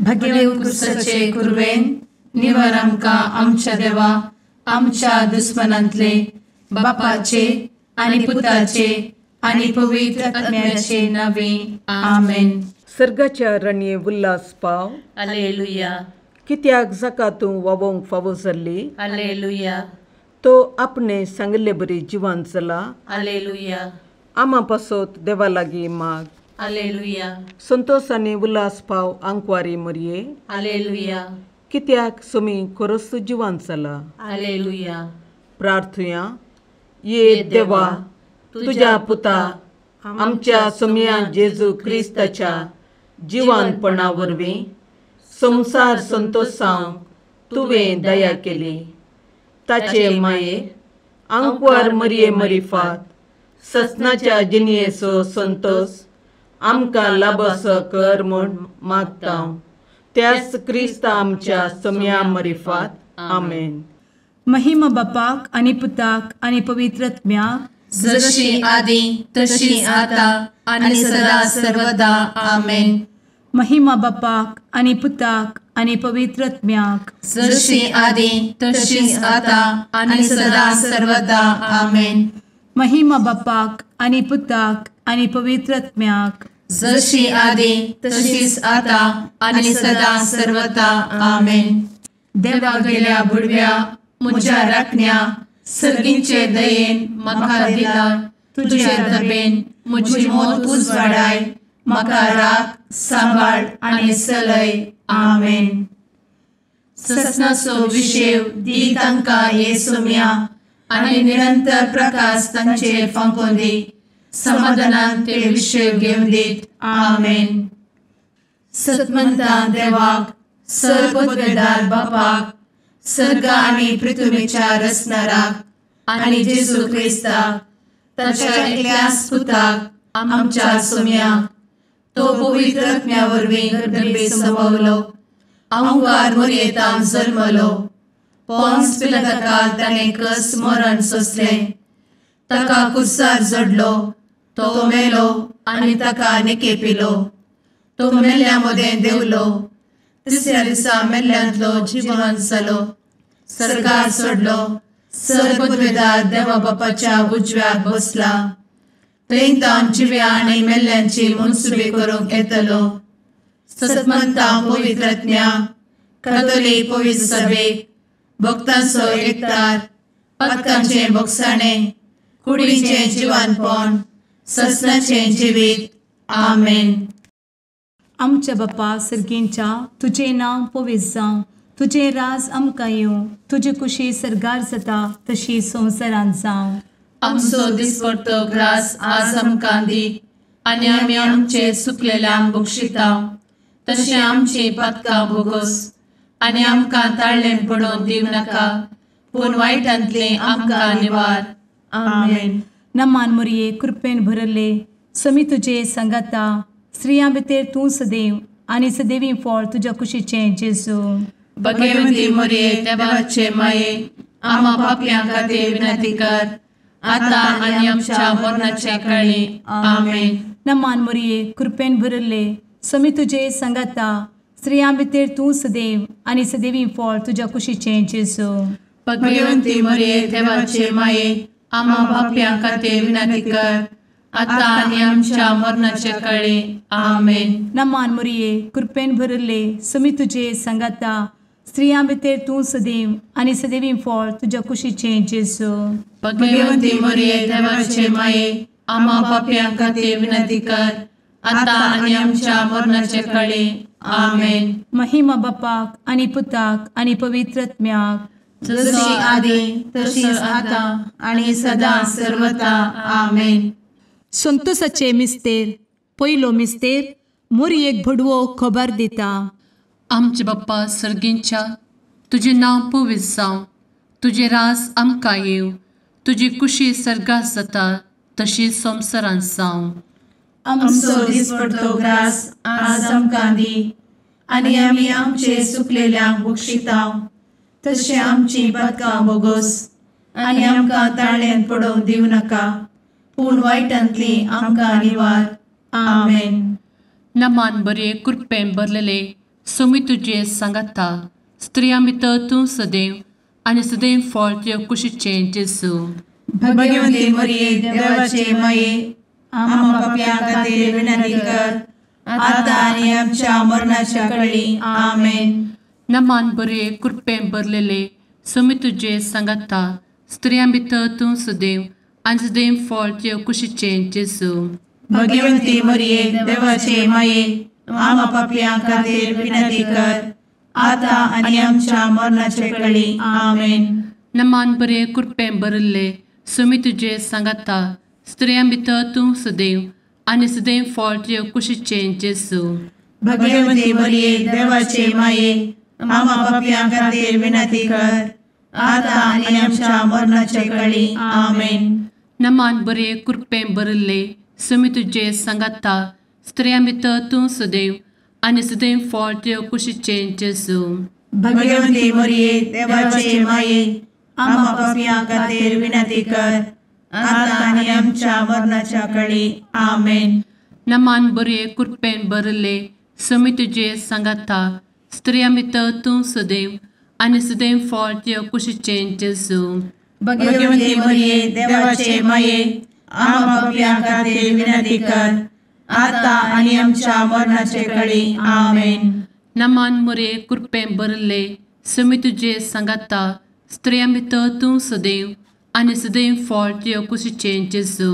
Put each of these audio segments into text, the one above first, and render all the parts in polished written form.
भगेवन क्रिस्ताचे कुरवेन निवार आमकां आमच्या देवा आमच्या दुस्मनांतले बापाचे आनी पुताचे आनी पवित्र आत्म्याचे नावे आमेन. सर्गाच्या रणये उल्हास पाव. हालेलुया. कित्याक जाका तूं वावोंक फावो जाल्ली. हालेलुया. तो आपणे सांगिल्ले बरी जिवान जाला. हालेलुया. आमा पासत देवा लागीं माग. हालेलुया. संतोष आनी उल्हास पाव आंकवारी मरये. हालेलुया. कित्याक सोमी खरोच जिवान जाला. हालेलुया. प्रार्थुया. ये देवा तुज्या पुता आमच्या सोमया जेजू क्रिस्ताच्या जिवानपणा वरवीं संवसार संतोषांक तुवें दया केली. ताचे माये आंकवार मरये मरिफात ससनाच्या जिणयेचो संतोष आमकां लाभसो कर म्हूण मागता त्याच क्रिस्ता आमच्या सोमया मरिफात. आमेन. महिमा बापाक आनी पुताक आनी पवित्र आत्म्याक, जशी आदी तशी आता आनी सदा सर्वदा. आमेन. महिमा बापाक आनी पुताक आनी पवित्र आत्म्याक, जशी आदी तशी आता आनी सदा सर्वदा. आमेन. महिमा बापाक आनी पुताक आनी पवित्र आत्म्याक, जशी आदी तशीच आता आनी सदा सर्वदा. आमेन. देवा गेल्या बुडव्या म्हज्या राखण्या सर्गींचे दयेन म्हाका दिला तुजे दबेन म्हजी मोत उजवाडाय म्हाका राख सांबाळ आनी सलय. आमेन. ससनाचो विशेव दी तांकां हे सोम्या आनी निरंतर प्रकाश तांचेर फांकोवन दी. समाधानान ते विशेव घेवन दीत. आमेन. सतमंता देवाक सर्वपदवेदार बापाक सर्ग आनी पृथ्वीच्या रचणाराक आनी जेजू क्रिस्ताक ताच्या एकल्याच पुताक आमच्या सोम्याक तो पवित्र आत्म्या वरवीं गर्भे संभवलो आंकार मोरयेतान जल्मलो पोन्स पिलाताकाल ताणें कस मरण सोंसलें ताका कुर्सार जडलो तो मेलो आनी ताका निकेपिलो तो मेल्ल्या मदें देंवलो तिसऱ्या दिसा मेल्ल्यांतलो जिवन जालो सर्गार सोडलो सर्वपदवेदार देवा बापाच्या उजव्याक बसला थंय तावन जिव्या आनी मेल्ल्यांची मनसुबी करूंक येतलो. सतमंता पवित्र आत्म्या कातोलीक पवित्र सभेक भक्तांचो एकतार पातकांचें भोगसाणें कुडीचें जिवानपण ससनाचें जिवीत. आमेन. आमच्या बापा सर्गींच्या तुजें नांव पवित्र जावं, तुजें राज आमकां येवं, तुजी कुशी सर्गार जाता तशी संवसारांत जावं. आमचो दिसपडतो ग्रास आज आमकां दी आनी आमी आमचे सुकलेल्यांक बक्षिता तशें आमची पातकां भोगोस आनी आमकां ताळ्ळें पडोवन दिवं नाका पूण वायटांतलें आमकां निवार. आमेन. नमान मोरये कृपेन भरले समी तुजे सांगाता स्त्रियां भितर तूं सदैव आनी सदैवी फळ तुज्या कुशीचें जेजू. भगवंती मोरये देवाचे माये आमा पापयां खातीर विनंती कर आता आनी आमच्या मरणाच्या काळी. आमेन. नमान मोरये कृपेन भरले समी तुजे सांगाता स्त्रियां भितर तूं सदैव आनी सदैवी फळ तुज्या कुशीचें जेजू. भगवंती मोरये देवाचे माये आमा पापयां खातीर विनंती कर आता आनी आमच्या मरणाच्या काळी. आमेन. नमान मोरये कृपेन भरले समी तुजे सांगाता स्त्रियां भितर तूं सदैव आनी सदैवी फळ तुज्या कुशीचें जेजू. भगवंती मोरये देवाचे माये आमा पापयां खातीर विनंती कर आता आनी आमच्या मरणाच्या काळी. आमेन. महिमा बापाक आनी पुताक आनी पवित्र आत्म्याक, जशी आदी तशीच आता आनी सदा सर्वता. आमेन. संतोषाचे मिस्तेर पयलो मिस्तेर मोरयेक भडवो खबर दिता. आमचे बाप्पा सर्गींच्या तुजें नांव पवित्र जावं, तुजें राज आमकां येवं, तुजी कुशी सर्गात जाता तशी संवसारांत जावं. आमचो दिसपडतो ग्रास आज आमकां दी आनी आमी आमचे सुकलेल्यांक बक्षिता तशें आमची पातकां भोगोस आनी आमकां ताळ्ळेंत पडोवंक दिवं नाका पूण वायटांतली आमकां निवार. आमेन. नमान बरे कृपेन भरलेले सोमी तुजे सांगाता, स्त्रियां भितर तूं सदैव आनी सदैव फळ तुज्या कुशीचें जेजू। भगवती मरिये देवाचे माये, आम्हा पाप्यां खातीर विनंती कर, आतां आनी आमच्या मरणाच्या कळी। आमेन। नमान बरे कृपेन भरलेले, सोमी तुजे सांगाता, स्त्रियां भितर तूं सदैव आनी सदैव फळ तुज्या कुशीचें जेजू। भगवती मरिये देवाचे माये, आम्हा पाप्यां खातीर विनंती कर, आतां आनी आमच्या मरणाच्या कळी। आमेन। नमान बरे कृपेन भरलेले, सोमी तुजे सांगाता, स्त्रियां भितर तूं सदैव आनी सदैव फळ तुज्या कुशीचें जेजू। भगवती मरिये देवाचे माये, आम्हा पाप्यां खातीर विनंती कर, आतां आनी आमच्या मरणाच्या कळी। आमेन। नमान बरे कृपेन भरलेले, सोमी तुजे सांगाता, स्त्रियां भितर तूं सदैव आनी सदैव फळ तुज्या कुशीचें जेजू। भगवती मरिये देवाचे माये, आम्हा पाप्यां खातीर विनंती कर, आतां आनी आमच्या मरणाच्या कळी। आमेन। नमान बरे कृपेन भरलेले, सोमी तुजे सांगाता, स्त्रियां भितर तूं सदैव आनी सदैव फळ तुज्या कुशीचें जेजू। भगवती मरिये देवाचे माये, आम्हा पाप्यां खातीर विनंती कर, आतां आनी आमच्या मरणाचे कळी। आमेन। नमान मरिये कृपेन भरलेले, सोमी तुजे सांगाता, स्त्रियां भितर तूं सदैव आनी सदैव फळ तुज्या कुशीचें जेजू।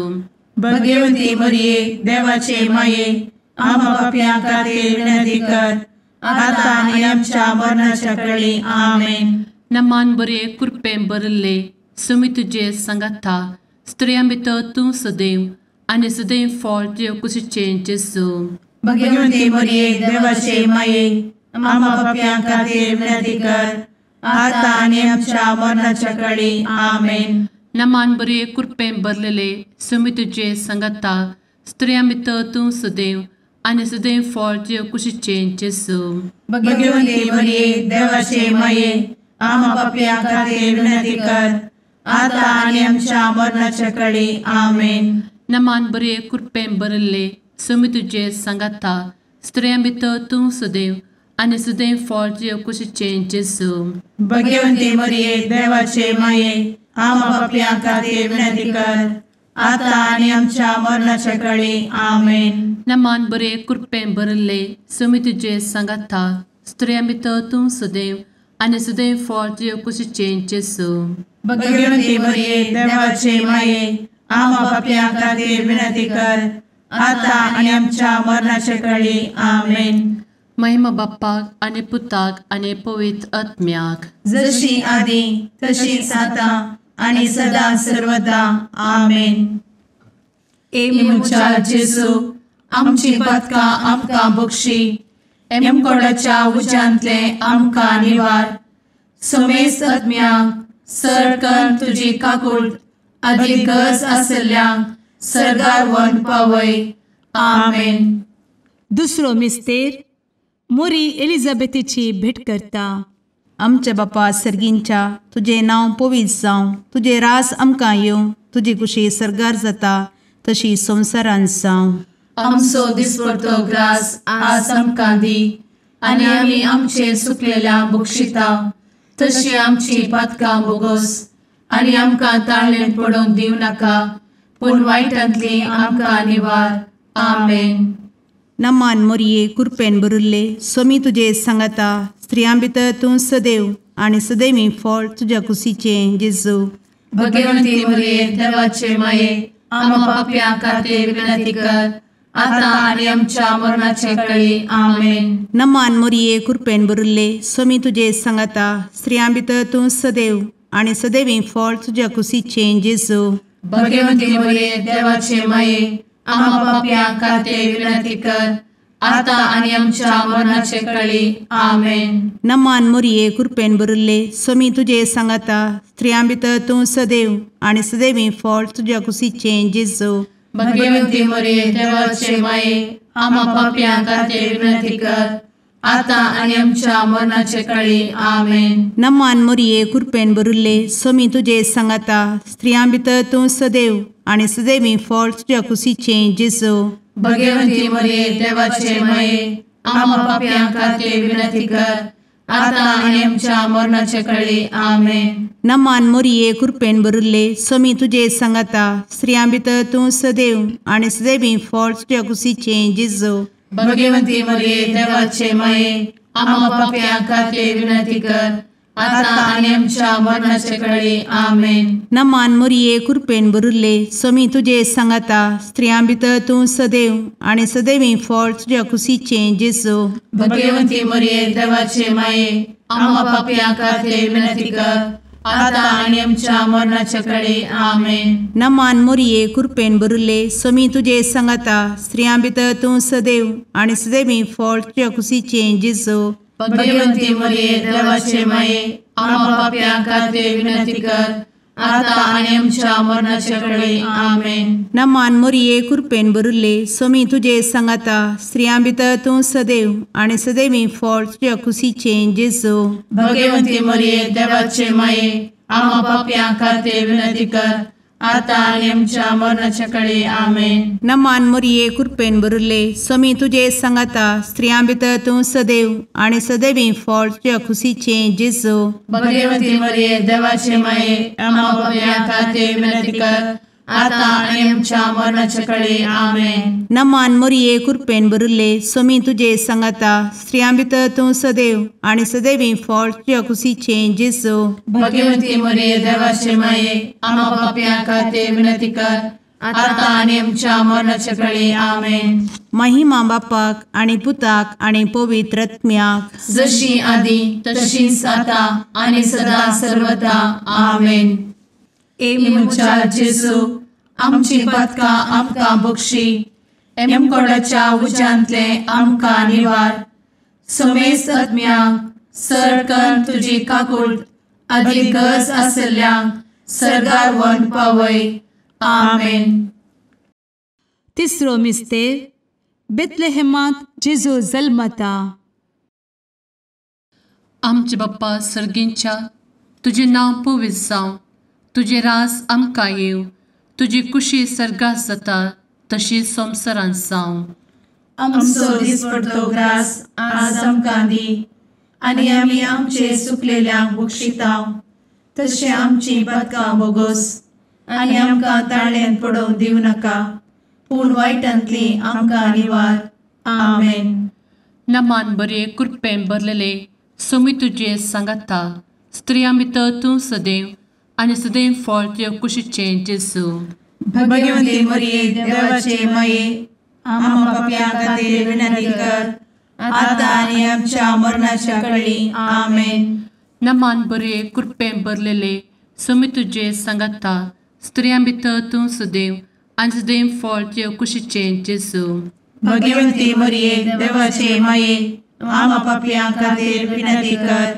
भगवती मरिये देवाचे माये, आम्हा पाप्यां खातीर विनंती कर, आतां आनी आमच्या मरणाच्या कळी। आमेन। नमान बरे कृपेन भरलेले, सोमी तुजे सांगाता, स्त्रियां भितर तूं सदैव आनी सदैव फळ तुज्या कुशीचें जेजू। भगवती मरिये देवाचे माये, आम्हा पाप्यां खातीर विनंती कर, आतां आनी आमच्या मरणाच्या कळी। आमेन। नमान बरे कृपेन भरलेले, सोमी तुजे सांगाता, स्त्रियां भितर तूं सदैव आनी सदैव फळ तुज्या कुशीचें जेजू। भगवती मरिये देवाचे माये, आम्हा पाप्यां खातीर विनंती कर, आतां आनी आमच्या मरणाच्या कळी। आमेन। नमान बरे कृपेन भरलेले, सोमी तुजे सांगाता, स्त्रियां भितर तूं सदैव आनी सदैव फळ तुज्या कुशीचें जेजू। भगवती मरिये देवाचे माये, आम्हा पाप्यां खातीर विनंती कर, आतां आनी आमच्या मरणाच्या कळी। आमेन। नमान बरे कृपेन भरलेले, सोमी तुजे सांगाता, स्त्रियां भितर तूं सदैव आनी सदैव फळ तुज्या कुशीचें जेजू। भगवती मरिये देवाचे माये, आम्हा पाप्यां खातीर विनंती कर, आतां आनी आमच्या मरणाच्या कळी। आमेन। महिमा बाप्पाक आनी पुताक आनी पवित्र आत्म्याक, जशी आदी तशीच आतां आनी सदा सर्वदा। आमेन। ए म्हज्या जेजू, आमची पातकां आमकां बक्षी, एमकोडाच्या उज्यांतले आमकां निवार, समेस्त आत्म्यांक सरकन तुजी काकूट आदी गरज आशिल्ल्यांक सर्गार व्हरून पावय। आमेन। दुसरो मिस्तेर मोरी एलिझाबेथीची भेट करता। आमच्या बापा सर्गींच्या, तुजें नांव पवित्र जावं, तुजें रास आमकां येवं, तुजी कुशी सर्गार जाता तशी संवसारांत जावं। आमचो दिसपडतो ग्रास आज आमकां दी, आनी आमी आमचे सुकलेल्या बक्षिता तशी आमची पातकां बोगोस, आनी आमकां ताळेन पडोवंक दिवं नाका, पूण वायटांतली आमकां निवार। आमेन। नमान मोरये कृपेन भरिल्ले, सोमी तुजे सांगाता, स्त्रियां भितर तूं सदैव आनी सदैवी फळ तुज्या कुशीचें जेजू। भगवंती मोरये देवाचे माये, आम्हा पाप्यां खातीर विनंती कर, आतां आनी आमच्या मरणाचे कळी। आमेन। नमान मोरये कृपेन भरिल्ले, सोमी तुजे सांगाता, स्त्रियां भितर तूं सदैव आनी सदैवी फळ तुज्या कुशीचें जेजू। भगवंती मोरये देवाचे माये, आम्हा पाप्यां खातीर विनंती कर, आतां आनी आमच्या मरणाचे कळी। आमेन। नमान मोरये कृपेन भरिल्ले, सोमी तुजे सांगाता, स्त्रियां भितर तूं सदैव आनी सदैवी फळ तुज्या कुशीचें जेजू। भगवंती मोरये देवाचे माये, आम्हा पाप्यां खातीर विनंती कर, आतां आनी आमच्या मरणाचे कळी। आमेन। नमान मोरये कृपेन भरिल्ले, सोमी तुजे सांगाता, स्त्रियां भितर तूं सदैव आनी सदैवी फळ तुज्या कुशीचें जेजू। भगवंती मोरये देवाचे माये, आमा पापयां खातीर विनंती कर आतां आनी आमच्या मरणाचे कळी. आमेन. नमान मोरये कृपेन भरिल्ले स्वामी तुजे सांगाता, स्त्रियां भितर तूं सदैव आनी सदैवी फळ तुज्या कुशीचें जेजू. भगवंती मरिये देवाचे माये आमा पापयां खातीर विनंती कर आतां आनी आमच्या मरणाचे कळी. आमेन. नमान मोरये कृपेन भरिल्ले स्वामी तुजे सांगाता, स्त्रियां भितर तूं सदैव आनी सदैवी फळ तुज्या कुशीचें जेजू. भगवंती मरिये देवाचे माये आमा पापयां खातीर विनंती कर आतां आनी आमच्या मरणाचे कळी. आमेन. नमान मोरये कृपेन भरिल्ले स्वामी तुजे सांगाता, स्त्रियां भितर तूं सदैव आनी सदैवी फळ तुज्या कुशीचें जेजू. भगवंती मरिये देवाचे माये आमा पापयां खातीर विनंती कर आतां आनी आमच्या मरणाचे कळी. आमेन. नमान मोरये कृपेन भरिल्ले स्वामी तुजे सांगाता, स्त्रियां भितर तूं सदैव आनी सदैवी फळ तुज्या कुशीचें जेजू. भगवंती मरिये देवाचे माये आमा पापयां खातीर विनंती कर आतां आनी आमच्या मरणाचे कळी. आमेन. नमान मोरये कृपेन भरिल्ले स्वामी तुजे सांगाता, स्त्रियां भितर तूं सदैव आनी सदैवी फळ तुज्या कुशीचें जेजू. भगवंती मरिये देवाचे माये आमा पापयां खातीर विनंती कर आतां आनी आमच्या मरणाचे कळी. आमेन. नमान मोरये कृपेन भरिल्ले स्वामी तुजे सांगाता, स्त्रियां भितर तूं सदैव आनी सदैवी फळ तुज्या कुशीचें जेजू. भगवंती मरिये देवाचे माये आमा पापयां खातीर विनंती कर आतां आनी आमच्या मरणाचे कळी. आमेन. महिमा बापाक आनी पुताक आनी पवित्र आत्म्याक, जशी आदी तशीच आतां आनी सदा सर्वदा. आमेन. ए म्हज्या जेजू आमची पातकां आमकां बक्षी, एमकोडाच्या उज्यांतले आमकां निवार, समेस्त आत्म्यांक सरकन तुजी काकूट आदी गरज आसल्ल्यांक सर्गार व्हरून पावय. आमेन. तिसरो मिस्तेर बेथलेहेमांत जेजू जल्मता. आमचे बाप्पा सर्गींच्या, तुजें नांव पवित्र जावं, तुजें राज आमकां येवं, तुजी कुशी सर्गात जाता तशी संवसारांत जावं. आमचो दिसपडतो ग्रास आज आमकां दी आनी आमी आमचे सुकलेल्यांक बक्षितांव तशें आमची पातकां बोगोस आनी आमकां ताळ्यान पडोवंक दिवं नाका, पूण वायटांतली आमकां निवार. आमेन. नमान बरे कृपेन भरलेले स्वामी तुजे सांगाता, स्त्रियां भितर तूं सदैव आनी सदैव फळ तुज्या कुशीचें जेजू. भगवंती मरिये देवाचे माये आमा पापयां खातीर विनंती कर आतां आनी आमच्या मरणाच्या कळी. आमेन. नमान बरे कृपेन भरलेले स्वामी तुजे सांगाता, स्त्रियां भितर तूं सदैव आनी सदैव फळ तुज्या कुशीचें जेजू. भगवंती मरिये देवाचे माये आमा पापयां खातीर विनंती कर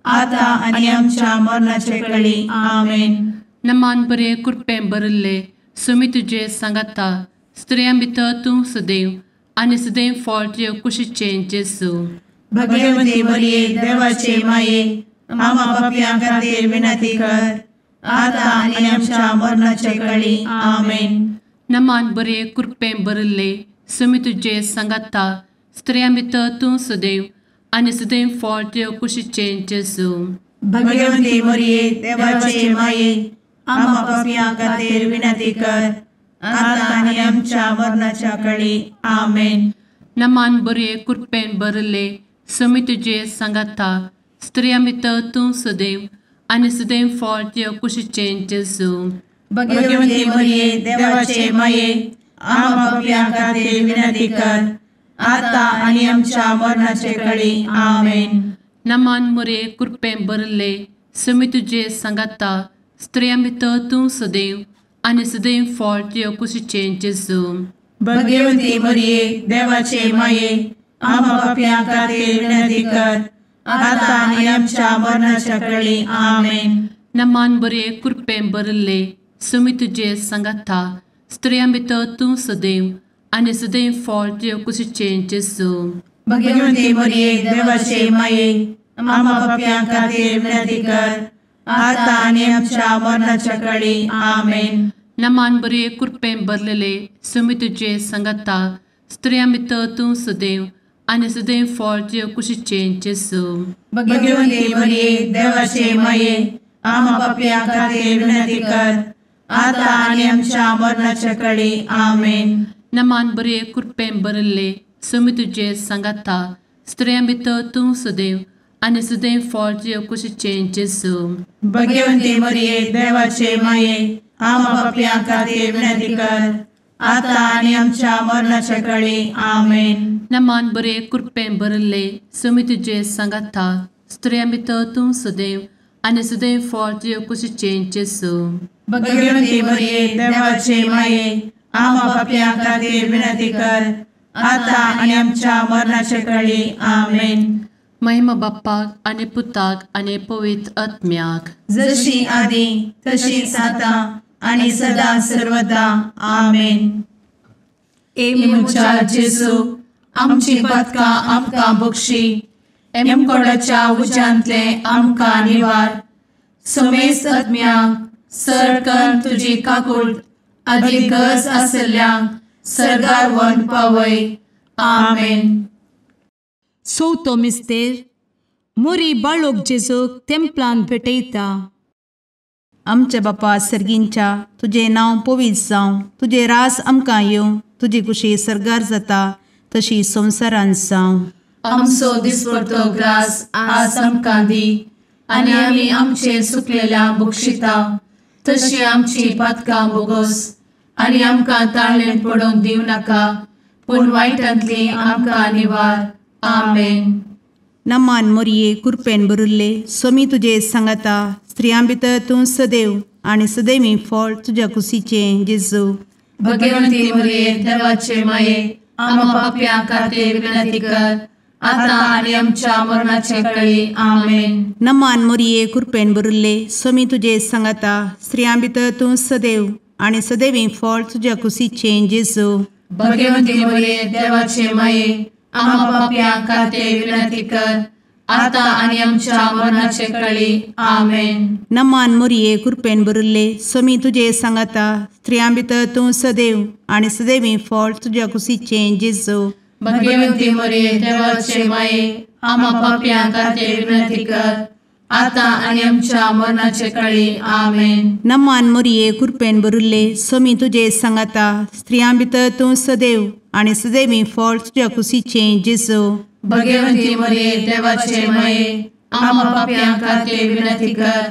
आतां आनी आमच्या मरणाचे कळी. आमेन. नमान बरे कृपेन भरिल्ले स्वामी तुजे सांगाता, स्त्रियां भितर तूं सदैव आनी सदैव फळ तुज्या कुशीचें जेजू. भगवंती मरिये देवाचे माये आमा पापयां खातीर विनंती कर आतां आनी आमच्या मरणाचे कळी. आमेन. नमान बरे कृपेन भरिल्ले स्वामी तुजे सांगाता, स्त्रियां भितर तूं सदैव आनी सदैव फळ तुज्या कुशीचें जेजू. भगवंती मरिये देवाचे माये आमा पापयां खातीर विनंती कर आतां आनी आमच्या मरणाच्या कळी. आमेन. नमान बरे कृपेन भरिल्ले स्वामी तुजे सांगाता, स्त्रियां भितर तूं सदैव आनी सदैव फळ तुज्या कुशीचें जेजू. भगवंती मरिये देवाचे माये आमा पापयां खातीर विनंती कर आतां आनी आमच्या मरणाचे कळी. आमेन. नमान मोरे कृपेन भरिल्ले स्वामी तुजे सांगाता, स्त्रियां भितर तूं सदैव आनी सदैव फळ तुज्या कुशीचें जेजू. भगवंती मरिये देवाचे माये आमा पापयां खातीर विनंती कर आतां आनी आमच्या मरणाच्या कळी. आमेन. नमान बरे कृपेन भरिल्ले स्वामी तुजे सांगाता, स्त्रियां भितर तूं सदैव आनी सदैव फळ तुज्या कुशीचें जेजू. भगवंती मरिये देवाचे माये आमा पापयां खातीर विनंती कर आतां आनी आमच्या मरणाच्या कळी. आमेन. नमान बरे कृपेन भरलेले स्वामी तुजे सांगाता, स्त्रियां भितर तूं सदैव आनी सदैव फळ तुजे कुशीचें जेजू. भगवंती मरिये देवाचे माये, आमा पापयां खातीर विनंती कर, आतां आनी आमच्या मरणाच्या कडी. आमेन. नमान बरे कृपेन भरिल्ले, स्वामी तुजे सांगाता, स्त्रियां भितर तूं सदैव आनी सदैव फळ तुजे कुशीचें जेजू. भगवंती मरिये देवाचे माये, आमा पापयां खातीर विनंती कर, आतां आनी आमच्या मरणाच्या कडी. आमेन. नमान बरे कृपेन भरिल्ले, स्वामी तुजे सांगाता, स्त्रियां भितर तूं सदैव आनी सदैव फळ तुजे कुशीचें जेजू. भगवंती मरिये देवाचे माये, आमा पापयां खातीर विनंती कर, आतां आनी आमच्या मरणाच्या कडी. आमेन. महिमा बाप्पाक आनी पुताक आनी पवित्र आत्म्याक, जशी आदी तशीच आतां आनी सदा सर्वदा. आमेन. ए म्हज्या जेजू, आमची पातकां आमकां बक्षी, एमकोडाच्या उज्यांतले आमकां निवार, समेस्त आत्म्यांक सरकन तुजी काकूट आदी गरज आसल्ल्यांक सर्गार व्हरून पावय. आमेन. चवथो मिस्तेर मोरी बाळोक जेजूक तेंपलान भेटयता. आमच्या बापा सर्गींच्या, तुजें नांव पवित्र जावं, तुजें राज आमकां येवं, तुजी कुशी सर्गार जाता तशी संवसारांत जावं. आमचो दिसपडतो ग्रास आज आमकां दी, आनी आमी आमचे सुकलेल्या बक्षिता तशी आमची पातकां बोगोस, आनी आमकां ताळेन पडोवंक दिवं नाका, पूण वायटांतली आमकां निवार. आमेन. नमान मोरये कृपेन भरिल्ले, स्वामी तुजे सांगाता, स्त्रियां भितर तूं सदैव आनी सदैवी फळ तुज्या कुशीचें जेजू. भगवंती मरिये देवाचे माये, आमा पापयां खातीर विनंती कर, आतां आनी आमच्या मरणाचे कळी. आमेन. नमान मोरये कृपेन भरिल्ले, स्वामी तुजे सांगाता, स्त्रियां भितर तूं सदैव आनी सदैवी फळ तुज्या कुशीचें जेजू. भगवंती मरिये देवाचे माये, आमा पापयां खातीर विनंती कर, आतां आनी आमच्या मरणाचे कळी. आमेन. नमान मोरये कृपेन भरिल्ले, स्वामी तुजे सांगाता, स्त्रियां भितर तूं सदैव आनी सदैवी फळ तुज्या कुशीचें जेजू. भगवंती मरिये देवाचे माये, आमा पापयां खातीर विनंती कर, आतां आनी आमच्या मरणाचे कळी. आमेन. नमान मोरये कृपेन भरिल्ले, स्वामी तुजे सांगाता, स्त्रियां भितर तूं सदैव आनी सदैवी फळ तुज्या कुशीचें जेजू. भगवंती मरिये देवाचे माये, आमा पापयां खातीर विनंती कर,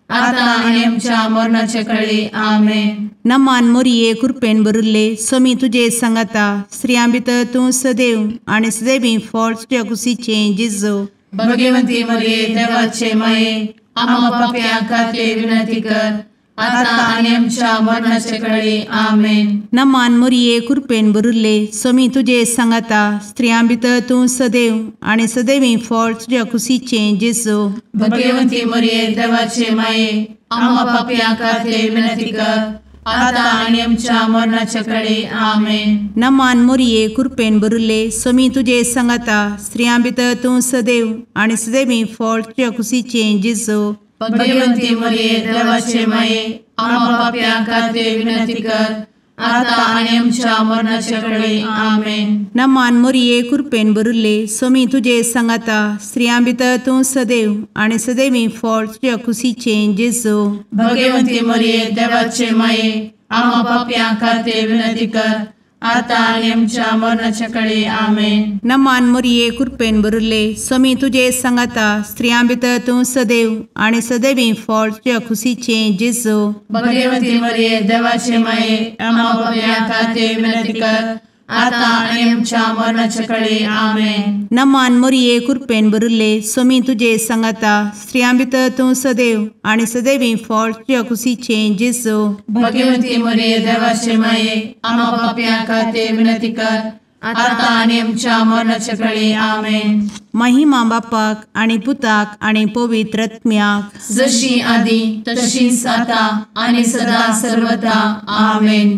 आतां आनी आमच्या मरणाचे कळी. आमेन. नमान मोरये कृपेन भरिल्ले, स्वामी तुजे सांगाता, स्त्रियां भितर तूं सदैव आनी सदैवी फळ तुज्या कुशीचें जेजू. भगवंती मरिये देवाचे माये, आमा पापयां खातीर विनंती कर, आतां आनी आमच्या मरणाचे कळी. आमेन. नमान मोरये कृपेन भरिल्ले, स्वामी तुजे सांगाता, स्त्रियां भितर तूं सदैव आनी सदैवी फळ तुज्या कुशीचें जेजू. भगवंती मरिये देवाचे माये, आमा पापयां खातीर विनंती कर, आतां आनी आमच्या मरणाचे कळी. आमेन. नमान मोरये कृपेन भरिल्ले, स्वामी तुजे सांगाता, स्त्रियां भितर तूं सदैव आनी सदैवी फळ तुज्या कुशीचें जेजू. भगवंती मरिये देवाचे माये, आमा पापयां खातीर विनंती कर, आतां आनी आमच्या मरणाचे कळी. आमेन. नमान मोरये कृपेन भरिल्ले, स्वामी तुजे सांगाता, स्त्रियां भितर तूं सदैव आनी सदैवी फळ तुज्या कुशीचें जेजू. भगवंती मरिये देवाचे माये, आमा पापयां खातीर विनंती कर, आतां आनी आमच्या मरणाचे कळी. आमेन. नमान मोरये कृपेन भरिल्ले, स्वामी तुजे सांगाता, स्त्रियां भितर तूं सदैव आनी सदैवी फळ तुज्या कुशीचें जेजू. भगवंती मरिये देवाचे माये, आमा पापयां खातीर विनंती कर, आतां आनी आमच्या मरणाचे कळी. आमेन. नमान मोरये कृपेन भरिल्ले, स्वामी तुजे सांगाता, स्त्रियां भितर तूं सदैव आनी सदैवी फळ तुज्या कुशीचें जेजू. भगवंती मरिये देवाचे माये, आमा पापयां खातीर विनंती कर, आतां आनी आमच्या मरणाचे कळी. आमेन. महिमा बापाक आनी पुताक आनी पवित्र आत्म्याक, जशी आदी तशीच आतां आनी सदा सर्वदा. आमेन.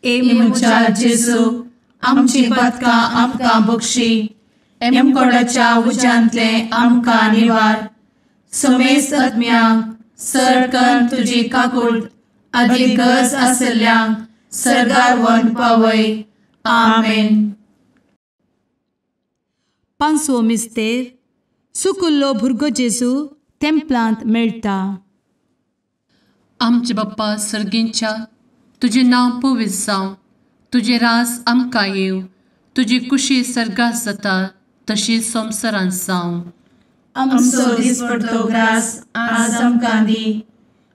ए म्हज्या जेजू, आमची पातकां आमकां बक्षी, एमकोडाच्या उज्यांतले आमकां निवार, समेस्त आत्म्यांक सरकन तुजी काकूट आदी गरज आसल्ल्यांक सर्गार व्हरून पावय. आमेन. पांचवो मिस्तेर सुकुल्लो भुरगो जेजू तेंपलांत मेळटा. आमचे बाप्पा सर्गींच्या, तुजें नांव पवित्र जावं, तुजें राज आमकां येवं, तुजी कुशी सर्गात जाता तशी संवसारांत जावं. आमचो दिसपडतो ग्रास आज आमकां दी,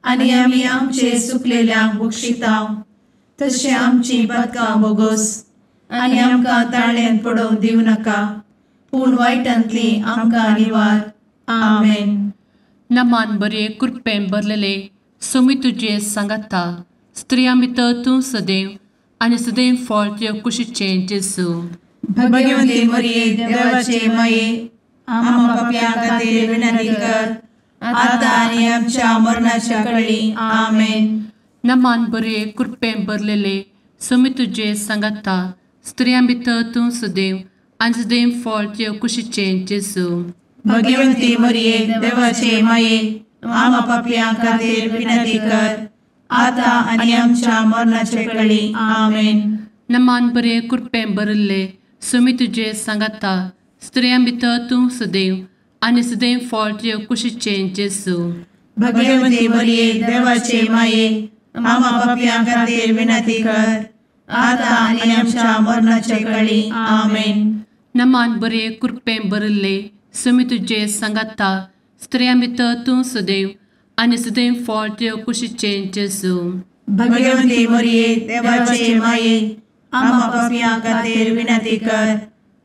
आनी आमी आमचे सुकलेल्यांक बक्षिता तशें आमची पातकां बोगोस, आनी आमकां ताळ्यांत पडोवंक दिवं नाका, पूण वायटांतली आमकां निवार. आमेन. नमान बरे कृपेन भरलेले सोमी तुजे सांगाता, स्त्रियां भितर तूं सदैव आनी सदैव फळ तुजे कुशीचें जेजू. भगवती मरिये देवाचे माये, आम्हा पाप्यां खातीर विनंती कर, आतां आनी आमच्या मरणाच्या कळी. आमेन. नमान बरे कृपेन भरलेले सोमी तुजे सांगाता, स्त्रियां भितर तूं सदैव आनी सदैव फळ तुजे कुशीचें जेजू. भगवती मरिये देवाचे माये, आम्हा पाप्यां खातीर विनंती कर, आतां आनी आमच्या मरणाच्या कळी. आमेन. नमान बरे कृपेन भरिल्ले सोमी तुजे सांगाता, स्त्रियां भितर तूं सदैव आनी सदैव फळ तुजे कुशीचें जेजू. भगवती मरिये देवाचे माये, आम्हा पाप्यां खातीर विनंती कर, आतां आनी आमच्या मरणाच्या कळी. आमेन. नमान बरे कृपेन भरिल्ले सोमी तुजे सांगाता, स्त्रियां भितर तूं सदैव आनी सदैव फळ तुजे कुशीचें जेजू. भगवती मरिये देवाचे माये, आम्हा पाप्यां खातीर विनंती कर,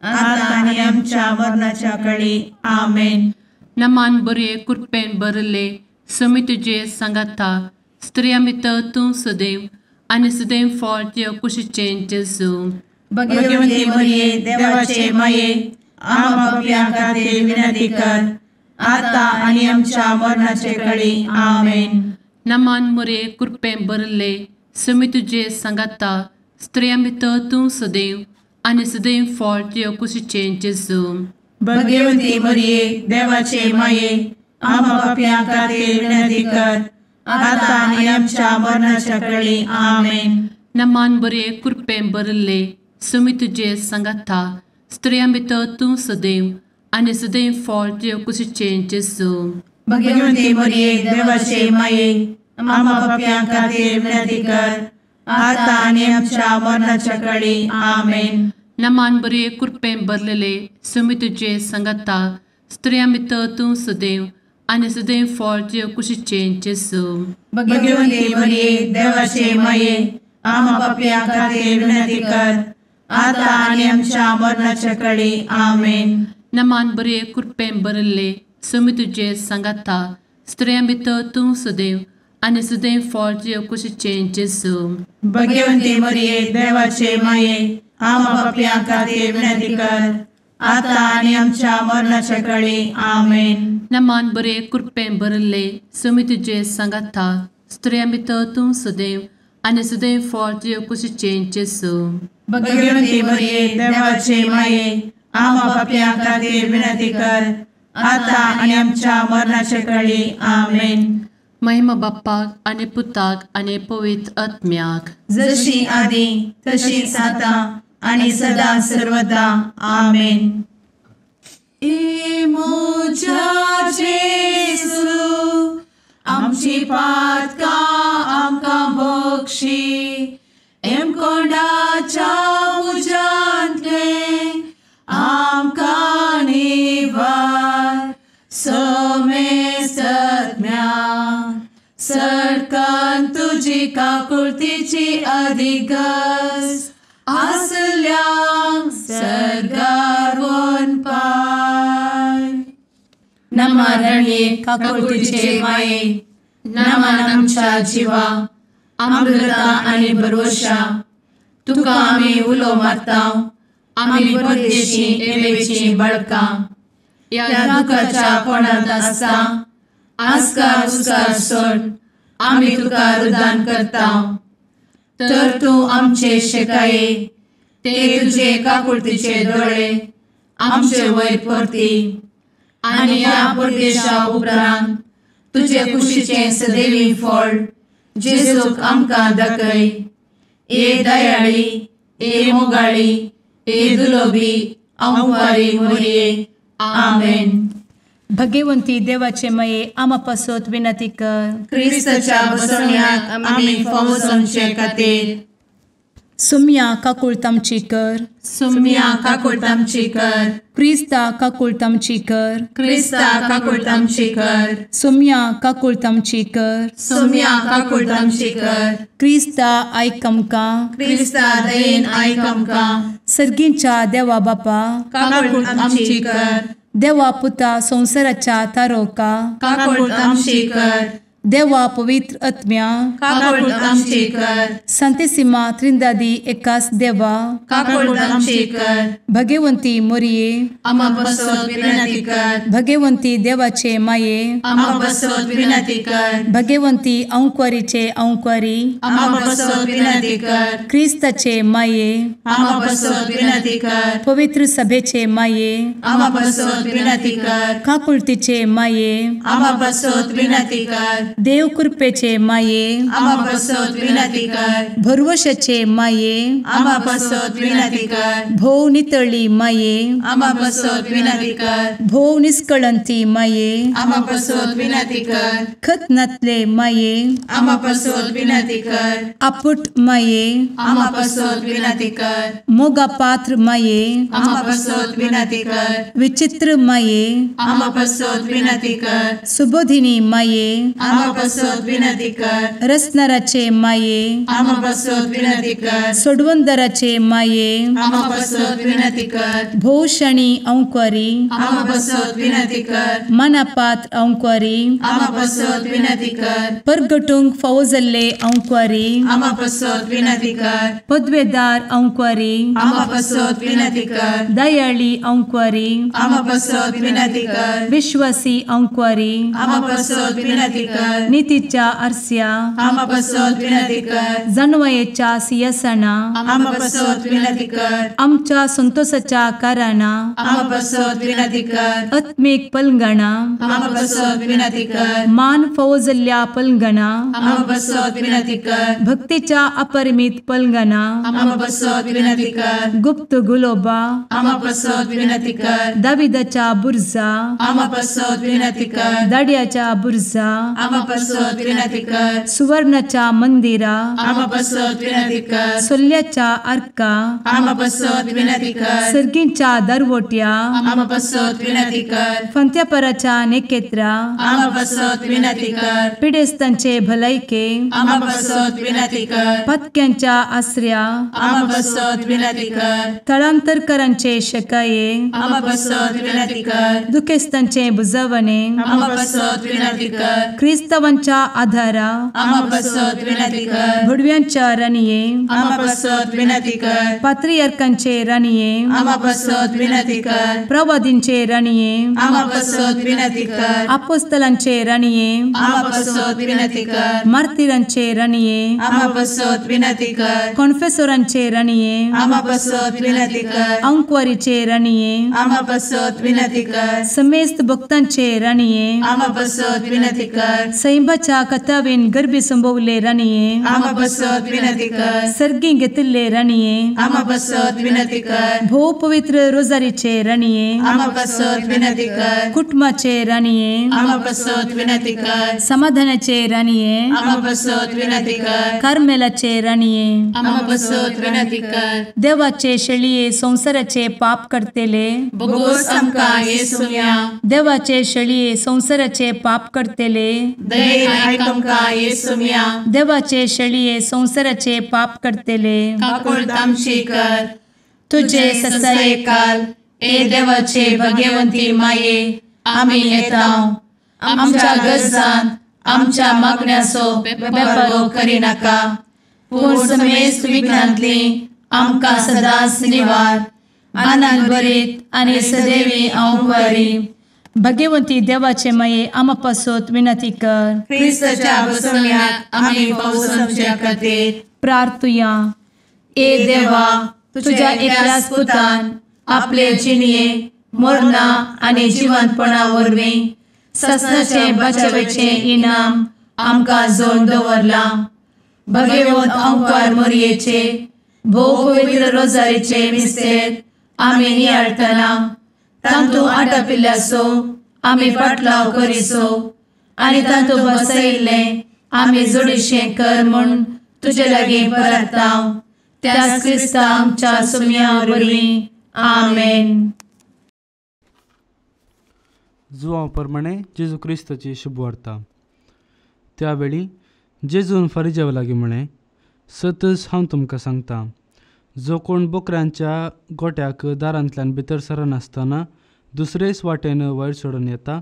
आतां आनी आमच्या मरणाच्या कळी. आमेन. नमान बरे कृपेन भरिल्ले सोमी तुजे सांगाता, स्त्रियां भितर तूं सदैव आनी सदैव फळ तुजे कुशीचें जेजू. भगवती मरिये देवाचे माये, आम्हा पाप्यां खातीर विनंती कर, आतां आनी आमच्या मरणाचे कळी. आमेन. नमान मरिये कृपेन भरिल्ले सोमी तुजे सांगाता, स्त्रियां भितर तूं सदैव आनी सदैव फळ तुजे कुशीचें जेजू. भगवती मरिये देवाचे माये, आम्हा पाप्यां खातीर विनंती कर, आतां आनी आमच्या मरणाच्या कळी. आमेन. नमान बरे कृपेन भरिल्ले सोमी तुजे सांगाता, स्त्रियां भितर तूं सदैव आनी सदैव फळ तुजे कुशीचें जेजू. भगवती मरिये देवाचे माये, आम्हा पाप्यां खातीर विनंती कर, आतां आनी आमच्या मरणाच्या कळी. आमेन. नमान बरे कृपेन भरलेले सोमी तुजे सांगाता, स्त्रियां भितर तूं सदैव आनी सदैव फळ तुजे कुशीचें जेजू. भगवती मरिये देवाचे माये, आम्हा पाप्यां खातीर विनंती कर, आतां आनी आमच्या मरणाच्या कळी. आमेन. नमान बरे कृपेन भरिल्ले सोमी तुजे सांगाता, स्त्रियां भितर तूं सदैव आनी सदैव फळ तुजे कुशीचें जेजू. भगवती मरिये देवाचे माये, आम्हा पाप्यां खातीर विनंती कर, आतां आनी आमच्या मरणाच्या कळी. आमेन. नमान बरे कृपेन भरिल्ले सोमी तुजे सांगाता, स्त्रियां भितर तूं सदैव आनी सदैव फळ तुजे कुशीचें जेजू. भगवती मरिये देवाचे माये, आम्हा पाप्यां खातीर विनंती कर, आतां आनी आमच्या मरणाच्या कळी. आमेन. महिमा बाप्पाक आनी पुताक आनी पवित्र आत्म्याक, जशी आदी तशीच आतां आनी सदा सर्वदा. आमेन. ए म्हज्या जेजू, आमची पातकां आमकां बक्षी, एमकोंडाच्या उज्यांतलें आमकां निवार, समेस्तज्ञा सरकान तुजी काकुळतीची अधिगस आसल्यांक सर्गार वनपाय. नमरणे काकुळतीचे माये, नमन आमच्या जिवा, अमृता आनी भरवशा, तुका आमी उलो मारता, आमी परदेशी एवेची बळकां, ह्या दुखाच्या कोणांत आसता आस्कार उस्कार सोड आमी तुका रुदान करता, तर तूं आमचे शेकाये ते तुजे काकुळतीचे दोळे आमचे वयर परती, आनी ह्या परदेशा उपरांत तुजे कुशीचें सदैवी फळ जेजूक आमकां दाखय. ए दयाळी, ए मोगाळी, ए दुलोबी आंवकारी मोरये. आमेन. भगवंती देवाचे माये आमा पासत विनंती कर. क्रिस्ताच्या बसवण्याक आमी फावो जावचे खातीर. सुम्या काकुळट आमची कर. सुम्या काकुळट आमची कर. क्रिस्ता काकुळट आमची कर. क्रिस्ता काकुळट आमची कर. सुम्या काकुळट आमची कर. सुम्या काकुळट आमची कर. क्रिस्ता आयक आमकां. क्रिस्ता दयेन आयक आमकां. सर्गींच्या देवा बापा काकुळट आमची कर. देवा पुता संवसाराच्या तारोका काकुळट आमची कर. देवा पवित्र आत्म्या काकुळट आमची कर. संतेसिमा त्रिंदादी एकास देवा काकुळट आमची कर. भगवंती मोरये आमा पासत विनंती कर. भगवंती देवाचे माये आमा पासत विनंती कर. भगवंती अंकुरीचे अंकुरी आमा पासत विनंती कर. क्रिस्ताचे माये आमा पासत विनंती कर. पवित्र सभेचे माये आमा पासत विनंती कर. काकुळतीचे माये आमा पासत विनंती कर. देव कृपेचे माये आमा पासत विनंती कर. भरवशाचे माये आमा पासत विनंती कर. भोव नितळी माये आमा पासत विनंती कर. भोव निष्कळंती माये आमा पासत विनंती कर. खत नातले माये आमा पासत विनंती कर. आपुट माये आमा पासत विनंती कर. मोगा पात्र माये आमा पासत विनंती कर. विचित्र माये आमा पासत विनंती कर. सुबोधिनी माये आमा पासत विनंती कर. रसनाराचे माये आमा पासत विनंती कर. सोडवंदराचे माये आमा पासत विनंती कर. भोवशणी अंकुरी आमा पासत विनंती कर. मनापात्र अंकुरी आमा पासत विनंती कर. परगटूंक फावो जाल्ले अंकुरी आमा पासत विनंती कर. पदवेदार अंकुरी आमा पासत विनंती कर. दयाळी अंकुरी आमा पासत विनंती कर. विश्वासी अंकुरी आमा पासत विनंती कर. नितीच्या आरस्या आमा पासत विनंती कर. जानवयेच्या सिंहासना आमा पासत विनंती कर. आमच्या संतोषाच्या कारणा आमा पासत विनंती कर. आत्मीक पलंगणा आमा पासत विनंती कर. मान फावो जाल्ल्या पलंगणा आमा पासत विनंती कर. भक्तीच्या अपरिमित पलंगणा आमा पासत विनंती कर. गुप्त गुलोबा आमा पासत विनंती कर. दाविदाच्या बुर्जा आमा पासत विनंती कर. दाड्याच्या बुर्जा आमा पासत विनंती कर. सुवर्णाच्या मंदिरा आमा पासत विनंती कर. सोल्ल्याच्या आर्का आमा पासत विनंती कर. सर्गींच्या दरवट्या आमा पासत विनंती कर. फंत्यापराच्या नेकेत्रा आमा पासत विनंती कर. पिडेस्तांचे भलायके आमा पासत विनंती कर. पत्क्यांच्या आसऱ्या आमा पासत विनंती कर. थळांतरकरांचे शकाये आमा पासत विनंती कर. दुखेस्तांचे बुजवणे आमा पासत विनंती कर. क्रिस्तावांच्या आधारा आमा पासत विनंती कर. भुडव्यांच्या राणये आमा पासत विनंती कर. पात्रियार्कांचे राणये आमा पासत विनंती कर. प्रवादींचे राणये आमा पासत विनंती कर. आपोस्तलांचे राणये आमा पासत विनंती कर. मार्तिरांचे राणये आमा पासत विनंती कर. कॉन्फेसोरांचे राणये आमा पासत विनंती कर. अंकुवारीचे राणये आमा पासत विनंती कर. समेस्त भक्तांचे राणये आमा पासत विनंती कर. सैंबाच्या कथावेन गर्भी संभवले राणये आमा पासत विनंती कर. सर्गी घेतिल्ले राणये आमा पासत विनंती कर. भोव पवित्र रोजारीचे राणये आमा पासत विनंती कर. कुटुंबाचे राणये आमा पासत विनंती कर. समाधानाचे राणये आमा पासत विनंती कर. कार्मेलाचे राणये आमा पासत विनंती कर. देवाचे शेळये संवसाराचे पाप करतेले बोगोस आमकां येसुम्या देवाचे शेळये संवसाराचे पाप करतेले दयेन आयक आमकां येसुम्या देवाचे शेळये संवसाराचे पाप करतेले काकुळट आमची कर. तुझे ससायेकाल ए देवाचे भगवंती माये आमी येता आमच्या गरजान आमच्या मागण्याचो बेपारो करिनाका पूण समेस्त विघ्नांतली आमकां सदांच निवार आनंद भरीत आनी सदैवी अंकुरी. भगवंती देवाचे माये आमा पासत विनंती कर. क्रिस्ताच्या बसवण्याक आमी फावो जावचे खातीर प्रार्थुया. ए देवा तुझ्या एकल्याच पुतान आपले जिणये मरणा आनी जिवंतपणा वरवीं ससनाचें बचावेचें इनाम आमकां जोडून दवरलां. भगवंत अंकार मोरयेचे भोव पवित्र रोजारीचे मिस्तेर आमी नियाळटना तांतू आटापिल्ल्याचो आमी पाटलाव करिसो आनी तांतू बसयिल्लें आमी जोडीशें कर म्हूण तुजे लागीं परता त्याच क्रिस्ता आमच्या सुम्या वरवीं. आमेन. जुवां प्रमाणे जेजू क्रिस्ताची शुभवार्ता. त्यावेळी जेजून फारिजेवा लागीं म्हळें, सतच हांव तुमकां सांगता, जो कोण बोकऱ्यांच्या गोट्याक दारांतल्यान भितर सरनासतना दुसरेच वाटेन वयर चडून येता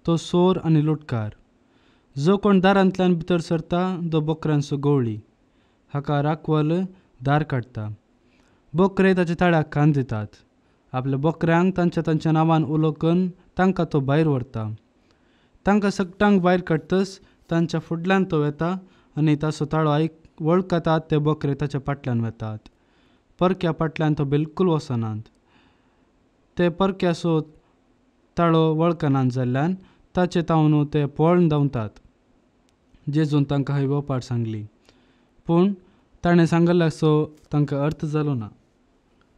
तो सोर आनी लुटकार. जो कोण दारांतल्यान भितर सरता तो बोकऱ्यांचो गवळी. हाका राखवल दार काडटा. बोकरे ताच्या ताळ्याक कान दितात. आपल्या बोकऱ्यांक तांच्या तांच्या नांवान उलोवन तांकां तो भायर व्हरता. तांकां सगटांक भायर काडटच तांच्या फुडल्यान तो वेता आनी ताचो ताळो आयक वळखतात ते बोकरे ताच्या फाटल्यान वेतात. परक्या फाटल्यान तो बिलकूल वचनात. ते परक्याचो ताळो वळखनात जाल्ल्यान ताचे तावन ते पळून धांवतात. जेजून तांकां ही वेपार सांगली, पूण ताणें सांगिल्ल्याचो तांकां अर्थ जालो ना.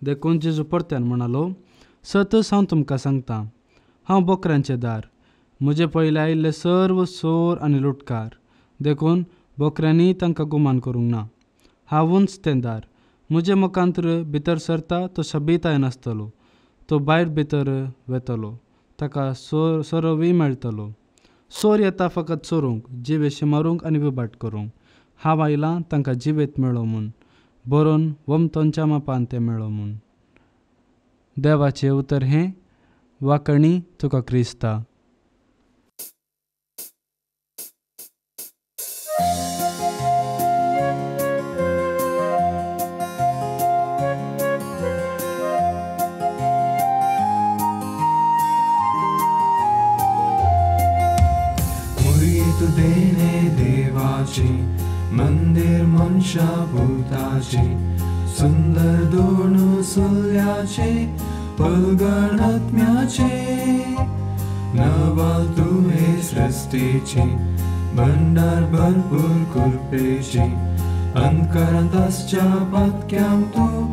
देखून जेजू परत्यान म्हणालो, सतच हांव तुमकां सांगता, हांव बोकऱ्यांचें दार. म्हजे पयले आयिल्ले सर्व चोर आनी लुटकार, देखून बोकऱ्यांनी तांकां गुमान करूंक ना. हांवूच तें दार. म्हजे मुखांतर भितर सरता तो शबीताय नासतलो, तो भायर भितर वेतलो, ताका सोरोवूय मेळटलो. सोर येता फकत चोरूंक, जिवेशी मारूंक आनी विभाट करूंक. हांव आयलां तांकां जिवेत मेळो म्हूण, बरोवन वमतोंच्या मापान तें मेळो म्हूण. देवाचें उतर हें. वाकणी तुका क्रिस्ता. मंदिर मनशा भूताचे सुंदर दोन सुल्याचे पलगणात्म्याचे नवाल तुहे सृष्टीचे भंडार भरपूर कृपेचे अंतकरांत आसच्या पातक्यांक तूं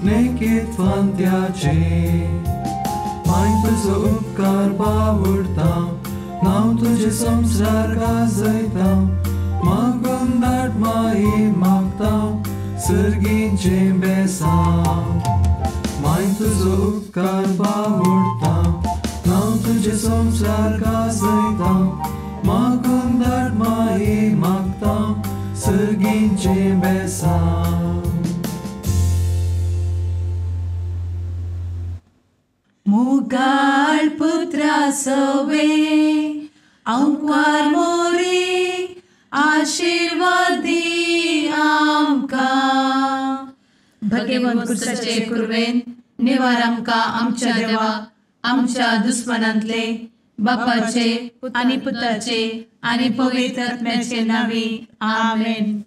नेकीत फांत्याचे. माय तुजो उपकार बावडता, नांव तुजें संवसार गाजयता, मागून दाट माई मागता सर्गीचें बेसांव. माय तुजो उपकार बावडता, नांव तुजें संवसार गाजयता, मागून दाट माई मागता सर्गीचें बेसांव. मुगाळ पुत्रा सवे अंकार मोरे आशीर्वादी आमकां. भगवंत कुर्साचे कुर्वेन निवार आमकां आमच्या देवा आमच्या दुस्मनांतले बापाचे आनी पुताचे आनी पवित्र आत्म्याचे नांवी. आमेन.